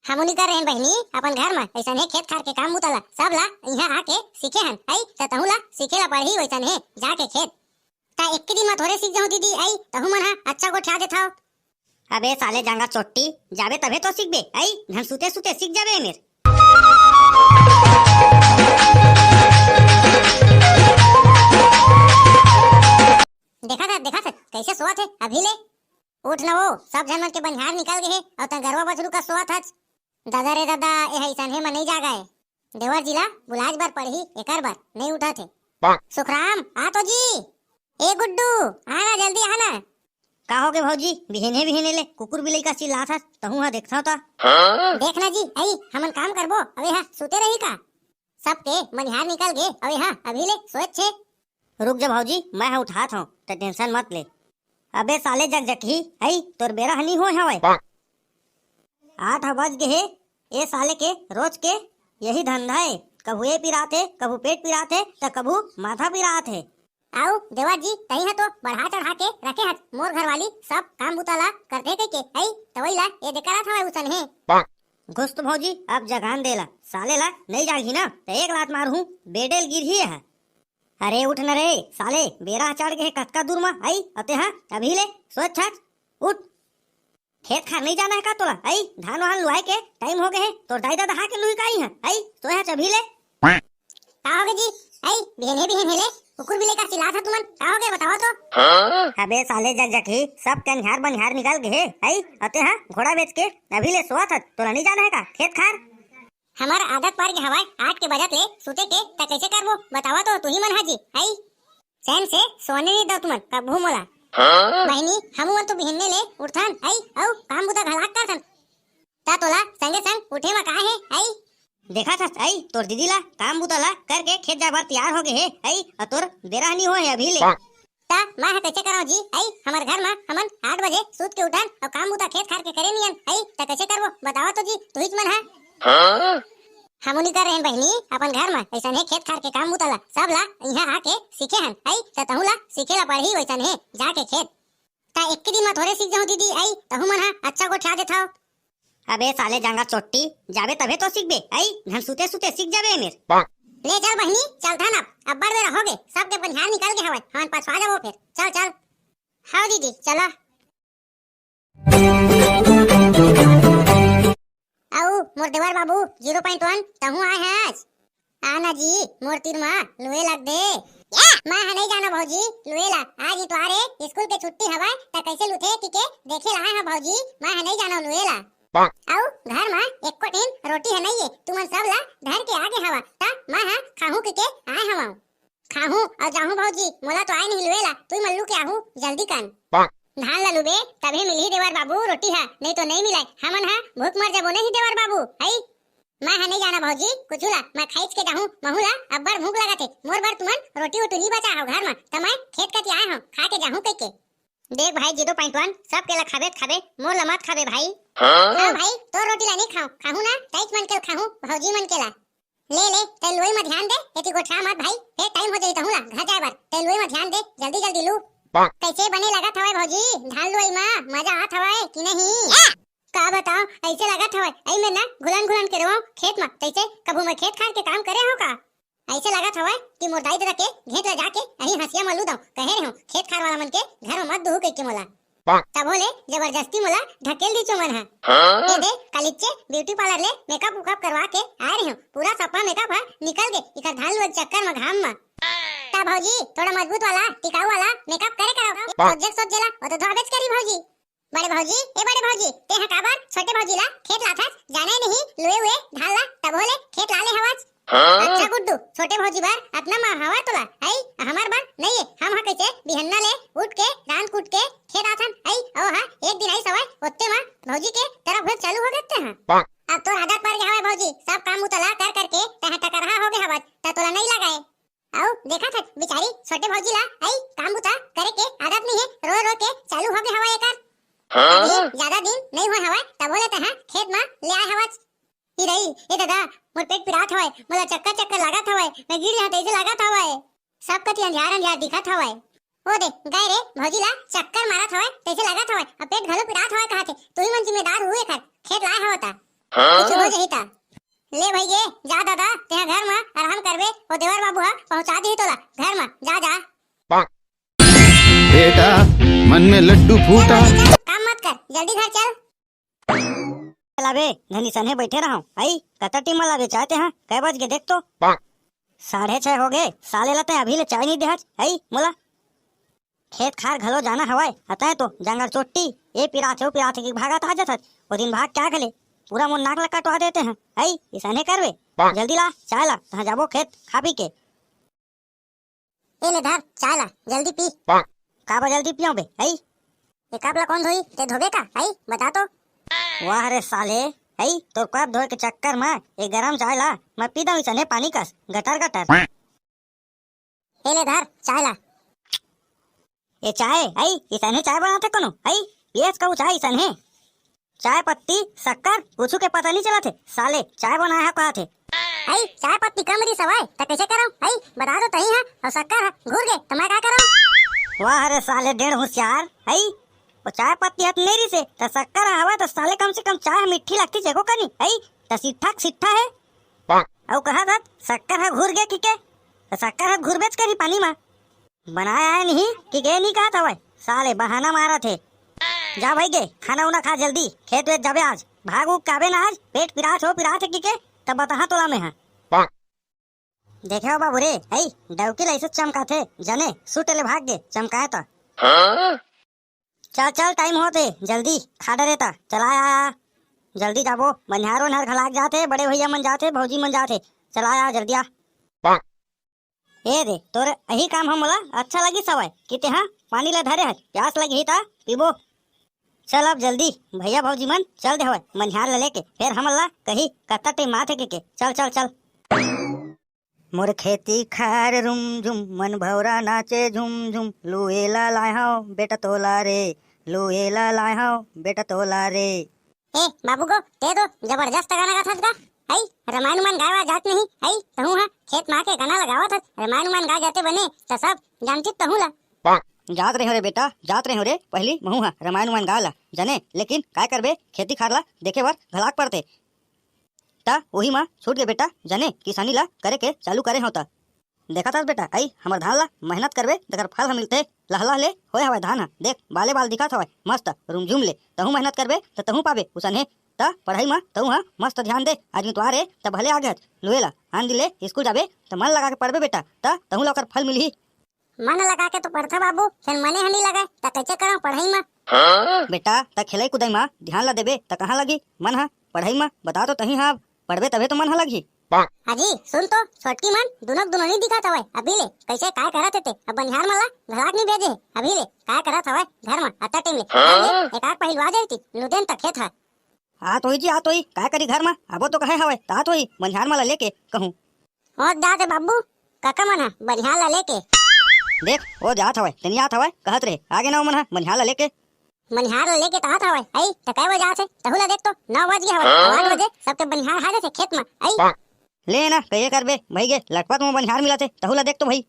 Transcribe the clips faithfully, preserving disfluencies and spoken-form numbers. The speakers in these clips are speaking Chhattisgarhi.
हमू नी कर रहेन बहिनी, अपन घर म अइसने खेत खार के काम बुता ला, सब ला इहाँ आके सीखे हन, अई त तहूँ ला सीखे ला पड़ही वइसने जाके खेत। त एक दिन म थोरे सीख जाहूँ दीदी, अई तहूँ मन ह अच्छा गोठिया देथव। अबे साले जांगर चोट्टी, जाबे तभे तो सीखबे, अई धन सुते सुते सीख जाबे मेर। देखा था, देखा था, कैसे सोवत हे अभी ले। उठ न वो, सब झन मन के बनिहार निकल गे हे, अउ तैं गरवा बछरू का सोवत हच। दादा रे दादा, ए अइसने म नइ जागय। देवर जी ला बुलाज बर पड़ही, एकर बर नइ उठत हे। सुखराम, आ तो जी। ए गुड्डू, आ ना, जल्दी आ ना। का होगे भौजी, बिहेने बिहेने ले कुकुर बिलई का चिल्लात हस, तहूँ हा देखथव त। देख ना जी, अई हमन काम करबो, अबे हा सुते रही का? सबके मनिहार निकल गे, अबे हा अभी ले सोच छे। रुक जा भौजी, मैं हा उठात हूँ, त टेंशन मत ले। अबे साले जकजकही, अई तोर बेरा ह नी होय हवय। आठ ह बज गे हे, ए साले के रोज के यही धंधा हे, कभू ए पिरात हे, कभू पेट पिरात हे, त कभू माथा पिरात हे। अउ देवर जी, तहीं ह तो बढ़ा चढ़ा के रखे हच, मोर घरवाली सब काम बुता ला करथे कहिके, अई तवई ला ए दे करत हवय उसन हे। घुस तो भौजी, अब जगान दे ला, साले ला नइ जागही ना, त एक लात मारहूँ, बेडे ल गिरही ह। अरे उठ न रे साले, बेरा चढ़ गे हे कतका दूर म, अई अते हा अभी ले सोच छच, उठ। खेत खार नइ जाना हे का तोला? अई धान वान लुआए के टाइम होगे हे, तोर दाई ददा हा के लुही काई हा? अई सोए हा चबही ले। का होगे जी? अई बिहेने बिहेने ले कुकुर बिलई का चिल्लात हा तुमन, का होगे बतावा तो? अबे साले जकजकही, सब कनिहार बनिहार निकल गे हे, अई अते हा घोड़ा बेच के अभी ले सोवत हच, तोला नइ जाना हे का खेत खार? हमर आदत पड़ गे हवय आठ के बजत ले सुते के, त कइसे करबो बतावा तो तुही मन हा जी, अई चैन से सोने नइ दव तुमन कभू मोला। बहिनी, हमू मन तो बिहन्ने ले उठथन, अई, अउ काम बुता घलाक करथन। त तोला संगे संग उठे म का हे, अई? देखत हस, अई, तोर दीदी ला काम बुता ला करके खेत जाए बर तैयार होगे हे, अई, अउ तोर बेरा ह नी होए हे अभी ले। त मैं ह कइसे करंव जी, अई, हमर घर म हमन आठ बजे सूत के उठन अउ काम बुता खेत खार के करे नियन, अई, त कइसे करबो बतावा तो जी, तुहीच मन ह। हमू नी कर रहेन बहिनी, अपन घर म अइसने खेत खार के काम बुता ला, सब ला इहाँ आके सीखे हन, अई, त तहूँ ला सीखे ला पड़ही वइसने जाके खेत। त एक्के दिन म थोरे सीख जाहूँ दीदी, अई, तहूँ मन ह अच्छा गोठिया देथव। अबे साले जांगर चोट्टी, जाबे तभे तो सीखबे, अई, धन सुते सुते सीख जाबे मेर। ले चल बहिनी, चलथन अब, अब्बड़ बेरा होगे, सबके बनिहार निकल गे हवय, हमन पछवा जाबो फेर, चल चल। हव दीदी, चला। अउ मोर देवर बाबू zero point one, तहूँ आए हस? आ ना जी, मोर तीर म लुए लाग दे। मैं ह नइ जानव भौजी लुए ला। आज इतवार ए, स्कूल के छुट्टी हवय, त कइसे लुथे किके देखे ला आए हंव भौजी, मैं ह नइ जानव लुए ला। अउ घर म एको ठिन रोटी ह नइये, तुमन सब ला धर के आगे हवा, त मैं ह खाहूं किके आए हवंव। खाहूं अउ जाहूं भौजी, मोला तो आए नहीं लुए ला, तुई मन लू के आहू जल्दी कन। धान ला लुबे तभे मिलही देवर बाबू रोटी हा, नहीं तो नहीं मिलय, हमन हा भूख मर जाबो नहीं देवर बाबू, हई। मैं हा नहीं जाना भौजी कुछु ला, मैं खाइच के जाहूं, महू ला अब्बड़ भूख लगत हे, मोर बर तुमन रोटी ओटू नहीं बचा हो घर मा, त मैं खेत कति आए हूं, खा के जाहूं कहिके। देख भाई zero point one, सबके ला खाबे त खाबे, मोर ला मत खाबे भाई। हाँ भाई, तोर रोटी ला नहीं खाऊं, खाहूं ना तईच मन के खाहूं, भौजी मन के ला। ले, ले, तै लुई म ध्यान दे, एती गोठिया मत भाई, फेर टाइम हो जाही तहूं ला घर जाए बर। तै लुई म ध्यान दे, जल्दी, जल्दी लू। कइसे बने लगत हवय भौजी, धान लुई म मजा आत हवय कि नहीं? का बताओ, अइसे लगत हवय, अई में ना घुलन घुलन के रोवं खेत म, तइसे कभू मैं खेत खार के काम करे हंव का? अइसे लगत हवय कि मोर दाई ददा के घेंच ला जाके अही हंसिया म लू दंव, कहे रेहेंव खेत खार वाला मन के घर म मत दुहू कहिके मोला। तभो ले जबरदस्ती मोला ढकेल दीचो मन ह। हाँ? ए दे, कालिच्चे ब्यूटी पार्लर ले मेकअप उकअप करवा के आए रेहेंव। पूरा सफा मेकअप ह निकल गे, इकर धान लुए चक्कर म घाम म। त भौजी, थोड़ा मजबूत वाला, टिकाऊ वाला मेकअप करे करव। सोच जेक सोच जेला, वो तो धोबेच करी भौजी। बड़े भौजी, ए बड़े भौजी, तें ह काबर छोटे भौजी ला खेत लाथस? जाने नहीं, लुए हुए धान ला तभो ले खेत ला ले हवस। हाँ? अच्छा गुड्डू, छोटे भौजी बर अतना मार हवय तोला, हई? हमर बर नइये, हम ह कइसे बिहन्ना ले उठ के, रांध कूट के खेत आथन, हई? ओ हा, एक दिन आइस हवय, ओत्ते म भौजी के तरफ होए चालू हो गेस तें ह। अब तोर आदत पड़ गे हवय भौजी, सब काम उतला कर करके तें ह टकरहा हो गे हवस, त तोला नइ लगय। अउ देखत हस बिचारी छोटे भौजी ला, हई? काम बुता करे के आदत नइये, रो रो के चालू हो गे हवय एकर। हाँ? अभी ज्यादा दिन नइ होय हवय, तभो ले तें ह खेत म ले आए हवस। ई रही, ए ददा, मोर पेट पिरात हवय, मोला चक्कर चक्कर लागत हवय, मैं गिर जाहूं तइसे लागत हवय। सब कति अंधियार अंधियार दिखत हवय। ओ दे, गए रे, भौजी ला चक्कर मारत हवय, तइसे लागत हवय, अब पेट घलो पिरात हवय कहत हे, तुही मन जिम्मेदार हू एकर, खेत लाए हव त। हाँ? हो जाही ता। ले भई गे, जा दादा, तेहा घर म आराम करबे, ओ देवर बाबू ह पहुंचा दिही तोला घर म, जा, जा। बेटा, मन में लड्डू फूटा। काम मत कर, जल्दी घर चल। लाबे, धनी सने बैठे रहव। आई, कता टीम लाबे चाय तेहा? कै बज गे देख तो। साढ़े छह हो गे, साले ला तैं अभी ले चाय नहीं देहच। आई, मोला खेत खार घलो जाना हवय, अतय तो जंगल चोट्टी, ए पिराथे, ओ पिराथे कि भागत आ जथच। ओ दिन भाग के आ गेले, पूरा मोर नाक ला कटवा देते हैं। आई, इसने करबे, जल्दी ला, चाय ला, तहाँ जाबो खेत खा पी के। ए ले धर, चाय ला, जल्दी पी। काबर जल्दी पियो बे, हई? ए कप ला कौन धोई? ते धोबे का, हई? बता तो। वाह रे साले, हई? तोर कप धोए के चक्कर में ए गरम चाय ला मैं पी दऊं इसने पानी कस, गटर गटर। ए ले धर, चाय ला। ए चाय, हई? इसने चाय बनाथे कोनो, हई? पियस कहू चाय इसने? चाय पत्ती, शक्कर, कुछु के पता नहीं चलत हे। साले, चाय बनाए हा कहत हे। हई, चाय पत्ती कम रहिस हवय, त कइसे करव? हई, बता तो तही हा, अउ शक्कर हा घुर गे, त मैं का करव? वाह रे साले, डेढ़ होशियार, हई, ओ चाय पत्ती हा त नहीं रहिस हे, त शक्कर हा हवय, त साले कम से कम चाय हा मीठी लगती जेको कनी, हई, त सिट्ठा के सिट्ठा हे। अउ कहत हत, शक्कर हा घुर गे किके, त शक्कर हा घुरबेच करही पानी मा। बनाए आए नहीं कि गे नहीं कहत हवय, साले बहाना मारत हे। जा भाई गे, खाना उना खा जल्दी, खेत वेत जाबे आज। भाग उग के आबे ना आज, पेट पिरात हो पिरात हे कि के, तब बताहा तोला में हा। देखे हो बाबू रे, हई डौकी ला ऐसे चमकाथे, जने सुट ले भाग गे, चमकाए तो। चल चल, टाइम होत हे, जल्दी खा डरे ता, चला आ, आ। जल्दी जाबो, बनिहार ओनिहार घलाक जात हे, बड़े भैया मन जात हे, भौजी मन जात हे, चला आ, जल्दी आ। ए दे, तोर अही काम ह मोला अच्छा लगिस हवय कि तेहा पानी ला धरे हस, प्यास लगही त पीबो। चल अब जल्दी, भैया भौजी मन चल दे हवय, बनिहार ला लेके, फेर हमन ला कही कत्ता टाइम आथे के, के। चल, चल, चल। मोर खेती खार रुम झुम, मन भौरा नाचे झुम झुम, लुए ला लाय हव बेटा तोला रे, लुए ला लाय हव बेटा तोला रे। ए बाबू गो, ते तो जबरदस्त गाना गाथस गा। हई, रमायन उमायन गाय वाय जात नहीं। हई, तहूं हा खेत मा के गाना ला गावत हस, रमायन उमायन गाय जाते बने, त सब जानती तहूं ला। जात रहे रे बेटा, जात रहे रे, पहली महूं हा रमायन उमायन गाय ला, जने, लेकिन काय करबे, खेती खार ला देखे बर घलाक पड़ते। त उही मा छूट गे बेटा, जने, किसानी ला करे के चालू करे हव त। देखत हस बेटा, अई हमर धान ला मेहनत करबे, तेकर फल ह मिलथे। लहलह ले होय हवय धान ह, देख बाले बाल दिखत हवय, मस्त रुमझुम ले। तहूं मेहनत करबे त तहूं पाबे उसने। त पढ़ई म तहूं ह मस्त ध्यान दे, आज मितवार ए त भले आगे हच लुए ला, आन दिन ले स्कूल जाबे त मन लगा के पढ़बे बेटा, त तहूं ला ओकर फल मिलही। मन लगा के तो पढ़थव बाबू, फेर मने ह नी लगय, त कइसे करव पढ़ई म? बेटा, त खेलई कुदई म ध्यान ला देबे त कहां लगही मन ह पढ़ई म? बता तो तहीं ह, अब पढ़बे तभे तो मन ह लगही। अजी सुन तो, छोटकी मन दुनो के दुनो नी दिखत हवय अभी ले, कइसे काय करत हे ते? अब बनिहार मन ला घलाक नी भेजे हे अभी ले, काय करत हवय घर म अत्ता टाइम ले? हाँ? एक आग पहिलवा जाही ती लुदेन त खेत ह। आत होही जी, आत होही, काय करी घर म, आबो तो कहे हवय, त आत होही, बनिहार मन ला लेके कहूं। ओ दादा बाबू, काका मन ह बनिहार ला लेके। देख, ओ जात हवय, तेनी आत हवय, कहत रहे, आगे ना ओ मन ह बनिहार ला लेके। बनिहार ला लेके त आत हवय, अई, त कै बजे आत हे? तहू ला देख तो, नौ बज गे हवय, हाँ? आठ बजे सबके बनिहार हा जाथे खेत म, अई। ले ना, कहिए करबे, भई गे, लटपट म बनिहार मिलत हे, तहू ला देख तो भई।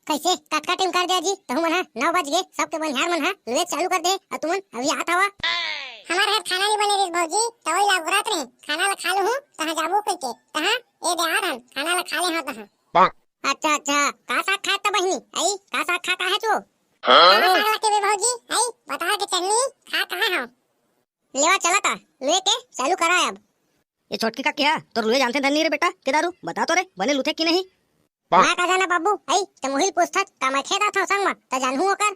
कइसे, कतका टाइम कर दे जी, तहू मन ह, नौ बज गे, सबके बनिहार मन ह, लुए चालू कर दे, अउ तुमन अभी आत हवा। हमार घर खाना नी बने रिस भौजी, त ओई ला अगुरत रहे, खाना ला खा लूहूं, तहां जाबो कइके, तहां, ए दे आत हन, खाना ला खा ले हव तहां। अच्छा, अच्छा, का साग खात त बहिनी? अई, का साग खा का है तू? हाँ? का साग लाके बे भौजी? अई, पताल के चटनी खा कहाँ हो? लेवा चला ता, लुए के चालू करा अब। ये छोटकी का क्या? तोर लुए जानथे धन नहीं रे बेटा, के दारू? बता तो रे, बने लुथे कि नहीं? मैं का जाना बाबू, अई, त मुहिल पूछथस, का मैं खेत आथव संग म, त जानहूं ओकर।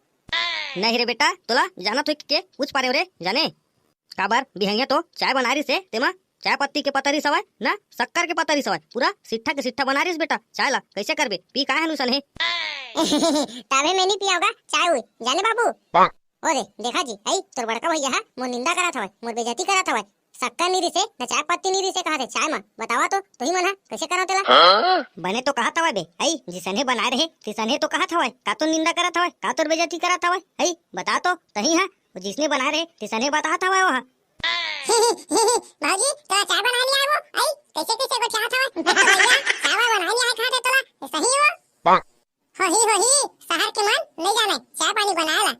नहीं रे बेटा, तोला जानत होई के पूछ पारे रे, जाने? काबर बिहनिया तो चाय बनाए रिस हे, तेमा चाय पत्ती के पतरी सवय, ना शक्कर के पतरी सवय, पूरा सिट्ठा के सिट्ठा बनाए रिस बेटा। चाय ला कइसे करबे, पी काय हन उसन हे। तभे मैं नी पियावगा चाय उय, जाने बाबू। ओ रे, देखा जी, अई तोर बड़का भैया ह मोर निंदा करत हवय, मोर बेइज्जती करत हवय। शक्कर नी रिसे, न चाय पत्ती नी रिसे, कहत हे चाय म। बतावा तो, तुही मन ह कइसे करव तेला? बने तो कहत हवय बे, अई जिसने बनाए रहे, तिसने तो कहत हवय, का तोर निंदा करत हवय, का तोर बेइज्जती करत हवय, अई बता तो, तही ह, वो जिसने बनाए रहे, तिसने बतात हवय वो ह। भौजी, तोला चाय बनाए नी आए वो? अई, कइसे कइसे गोठियात हवय? अब तो भैया, चाय वाय बनाए नी आए कहत हे तोला, सही वो? होही, होही, सहर के मन नइ जानय, चाय पानी बनाए ला।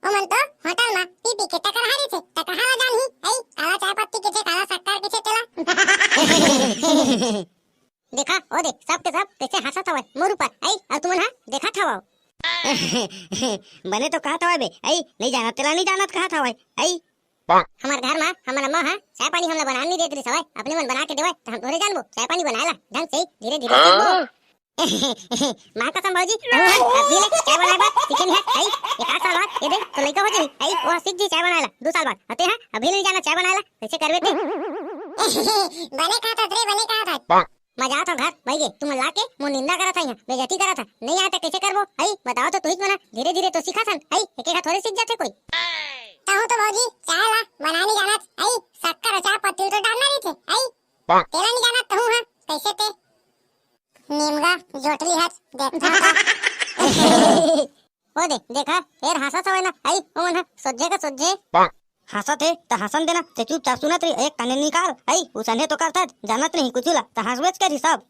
ओमन तो होटल म पी पी के टकरहा रहिथे, त कहाँ ला जानही? अई, देखा, ओ देख, सब के सब कैसे हंसत हवय मोर ऊपर, अई, अउ तुमन हा देखत हवव। बने तो कहत हवय बे, अई, नहीं जानत तेला नहीं जानत कहत हवय, अई। हमर घर मा हमर अम्मा हा चाय पानी हमला बनान नहीं देत रिस हवय, अपने मन बना के देवय, त हम थोरे जानबो चाय पानी बनाए ला। ढंग से, धीरे धीरे सीखबो। माँ कसम भौजी, तहूँ हा अभी ले चाय बनाए बर सीखे नहीं है, अई, एक आध साल बाद ये दे तो लइका हो जाही, अई, वो सीख जी चाय बनाए ला, दू साल बाद, अते हा अभी ले नहीं जाना चाय बनाए ला, कैसे करबे ते? बने कहत हस रे, बने कहत हस। मजा आवत हव घर बइगे, तुमन ला के मोर निंदा करत हव, इहाँ बेइज्जती करत हव। नहीं आए त कइसे करबो? हई, बताओ तो तुहिच मन ह, धीरे-धीरे तो सिखत हन। हई, एके घा थोरे सीख जाथे कोई। तहूँ तो भौजी, चाय ला बनाए नहीं जानत। हई, शक्कर अउ चाय पत्ती तो डालना रहिथे। हई, तेला नहीं जानत तहूँ ह, कइसे ते? निमगा जोटली हच, देखत हस। ओ दे, देखा, फेर हंसत हवय ना, अई, ओमन ह सोझे का सोझे। हंसत हे, त हंसन देना, ते चुपचाप सुनत रही, एक काने निकाल, अई, उसने तो करथस, जानत नहीं कुछु ला, त हंसबेच करही सब।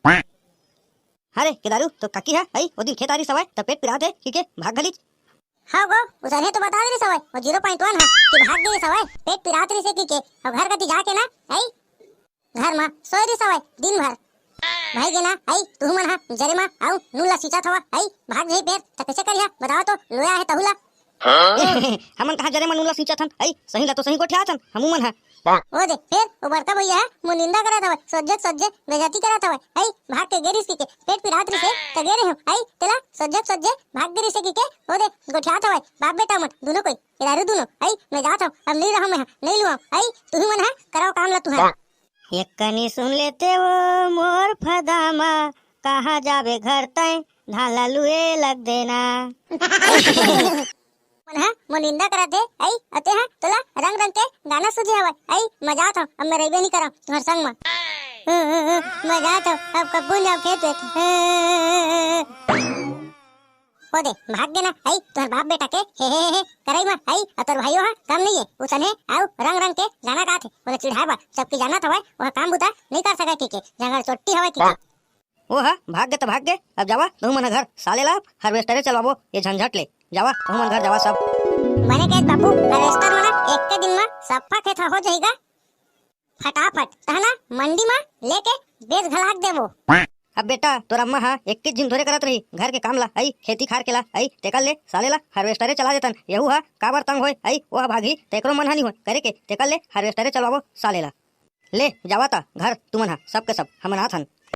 अरे, केदारू, तो काकी ह, अई, ओ दिन खेत आरिस हवय, त पेट पिरात हे, कहिके भाग घलिस। हाँ गो, उसने तो बता दिस हवय, वो zero point one ह, कि भाग गे रिस हवय, पेट पिरात रिस हे कहिके, अउ घर कती जाके ना, अई, घर मा सोए रिस हवय दिन भर। भाई गे ना, अई, तुहू मन हा जरे मा अउ नून ला सींचत हवा, अई, भाग जाही फेर, त कइसे करिहा? बताओ तो, लोया हे तहू ला। हमन कहाँ जरे मा नून ला सींचत हन, अई, सही ला तो सही गोठियात हन, हमू मन हा। ओ दे, फेर ओ बड़का भैया हा मोर निंदा करत हवय, सोझे सोझे बेइज्जती करत हवय, अई, भाग के गे रिस कहिके, पेट पिरात रिस हे, त गे रेहेंव, अई, तेला सोझे सोझे भाग गे रिस कहिके, ओ दे, गोठियात हवय, बाप बेटा मन, दूनों कोई। ए दारू दूनो, अई, मैं जात हव, अब नहीं रहव मैं हा, नहीं लुआव, अई, तुही मन हा, करव काम ला तुहर। एक कनी सुन लेते वो मोर फदामा, कहाँ जाबे घर तय, धान ला लुए लग देना। मन हा, मोर निंदा करत हे, अई, अते हा, तोला रंग रंग के गाना सूझे हवय, अई, मैं जात हव, अब मैं रहिबे नहीं करव, तुहर संग मा। मैं जात हव, अब कब्बू जाव खेत वेत। ओ दे, भाग गे ना, हई, तोर बाप बेटा के, हे, हे, हे, हे, करई मा, हई, अउ तोर भाइयो हा, कम नहीं हे, उसने, अउ रंग रंग के गाना गात हे, ओला चिढ़ाए बर, सबके जानत हवय, ओह काम बुता नहीं कर सकय कहिके, जंगल चोट्टी हवय कहिके। ओ हा, भाग गे त भाग गे, अब जावा, तुहू मन हा घर, साले ला, harvester चलवाबो, ये झंझट ले, जावा, तुहू मन घर जावा सब। बने कहे बाबू, harvester मन हा, एक के दिन मा, सफा खेत हा हो जाही गा। फटाफट तहना मंडी मा लेके बेच घलाक देबो। अब बेटा, तोर अम्मा हा एक्कीच झिन धोरे करत रही घर के काम ला, अई खेती खार के ला, अई तेकर ले साले ला harvester चला देतन। यहू हा काबर तंग होय, अई ओह भागही, तेकरो मन हा नी होय करे के, तेकर ले harvester चलवाबो साले ला। ले जावा ता घर तुमन हा, सबके सब, हमन आत हन।